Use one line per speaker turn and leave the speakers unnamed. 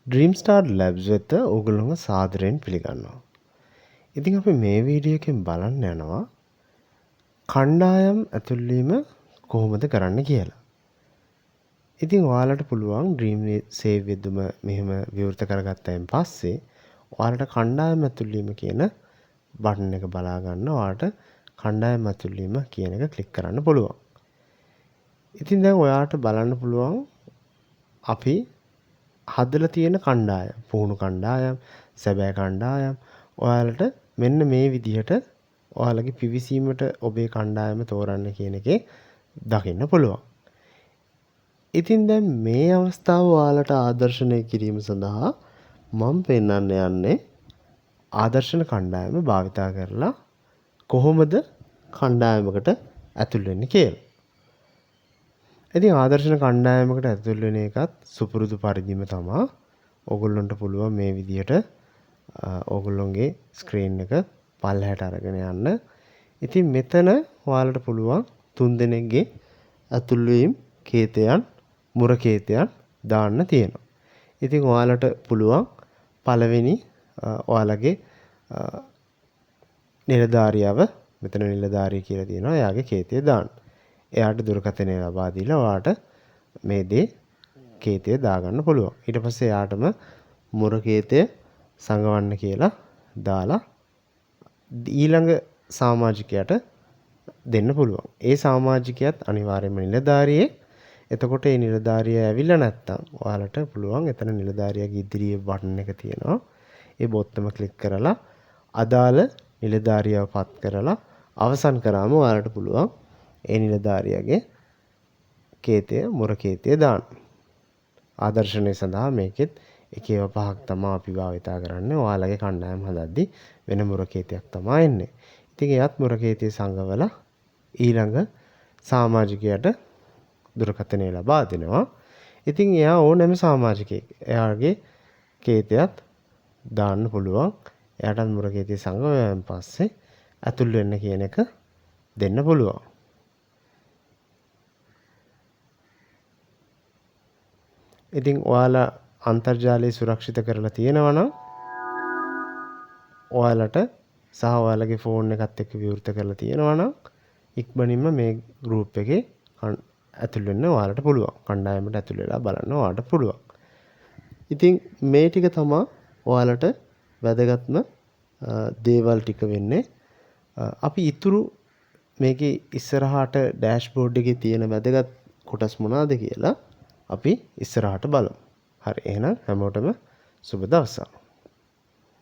Dream star labs වෙත ඕගොල්ලොන්ව සාදරයෙන් පිළිගන්නවා. ඉතින් අපි මේ වීඩියෝ එකෙන් බලන්න යනවා කණ්ඩායම් ඇතුල් වීම කොහොමද කරන්න කියලා. ඉතින් ඔයාලට පුළුවන් ඩ්‍රීම් සේව් විදුම මෙහෙම විවෘත කරගත්තයින් පස්සේ ඔයාලට කණ්ඩායම් ඇතුල් වීම කියන බටන් එක බලා ගන්න ඔයාලට කණ්ඩායම් ඇතුල් වීම කියන එක ක්ලික් කරන්න පුළුවන්. ඉතින් දැන් ඔයාලට බලන්න පුළුවන් අපි හදලා තියෙන කණ්ඩායම්, පුහුණු කණ්ඩායම්, සැබෑ කණ්ඩායම් ඔයාලට මෙන්න මේ විදිහට ඔයාලගේ පිවිසීමට ඔබේ කණ්ඩායම තෝරන්න කියන එකේ දකින්න පුළුවන්. ඉතින් දැන් මේ අවස්ථාව ඔයාලට ආදර්ශනය කිරීම සඳහා මම පෙන්වන්න යන්නේ ආදර්ශන කණ්ඩායම භාවිතා කරලා කොහොමද කණ්ඩායමකට ඇතුල් වෙන්නේ කියලා. ඉතින් ආදර්ශන කණ්ඩායමකට ඇතුල් වෙන එකත් සුපුරුදු පරිදිම තමා. ඕගොල්ලන්ට පුළුවන් මේ විදිහට ඕගොල්ලොන්ගේ ස්ක්‍රීන් එක පල්ලෙහාට අරගෙන යන්න. ඉතින් මෙතන ඔයාලට පුළුවන් තුන් දෙනෙක්ගේ ඇතුල් වීම් කේතයන්, මුර කේතයන් දාන්න තියෙනවා. ඉතින් ඔයාලට පුළුවන් පළවෙනි ඔයාලගේ නිලධාරියව මෙතන නිලධාරිය කියලා තියෙනවා, එයාගේ කේතය දාන්න. එයාට දුරකථනය ලබා දීලා ඔයාට මේ දේ කේතය දාගන්න පුළුවන්. ඊට පස්සේ එයාටම මුර කේතය සංගවන්න කියලා දාලා ඊළඟ සමාජිකයාට දෙන්න පුළුවන්. ඒ සමාජිකයාත් අනිවාර්යයෙන්ම නිලධාරියෙක්. එතකොට ඒ නිලධාරියා ඇවිල්ලා නැත්තම් ඔයාලට පුළුවන් එතන නිලධාරියාගේ ඉදිරියේ බටන් එක තියෙනවා. ඒ බොත්තම ක්ලික් කරලා අදාළ නිලධාරියාව පත් කරලා අවසන් කරාම ඔයාලට පුළුවන් ඒ නිලධාරියාගේ කේතය, මුර කේතය දාන්න. ආදර්ශනය සඳහා මේකෙත් එක ඒවා පහක් තමා අපි භාවිතා කරන්නේ. ඔයාලගේ කණ්ඩායම හදද්දි වෙන මුර කේතයක් තමා එන්නේ. ඉතින් එයත් මුර කේතය සංගවලා ඊළඟ සමාජිකයාට දුරකථනය ලබා දෙනවා. ඉතින් එයා ඕනෑම සමාජිකයෙක් එයාගේ කේතයත් දාන්න පුළුවන්. එයාටත් මුර කේතය සංගවුවාන් පස්සේ ඇතුල් වෙන්න කියන එක දෙන්න පුළුවන්. ඉතින් ඔයාලා අන්තර්ජාලය සුරක්ෂිත කරලා තියෙනවා නම් ඔයාලට සහ ඔයාලගේ ෆෝන් එකත් එක්ක විවෘත කරලා තියෙනවා නම් ඉක්මනින්ම මේ ගෲප් එකේ ඇතුල් වෙන්න ඔයාලට පුළුවන්. කණ්ඩායමට ඇතුල් වෙලා බලන්න ඔයාලට පුළුවන්. ඉතින් මේ ටික තමා ඔයාලට වැදගත්ම දේවල් ටික වෙන්නේ. අපි ඉතුරු මේකේ ඉස්සරහට ඩෑෂ්බෝඩ් එකේ තියෙන වැදගත් කොටස් මොනවාද කියලා අපි ඉස්සරහට බලමු. හරි, එහෙනම් හැමෝටම සුබ දවසක්.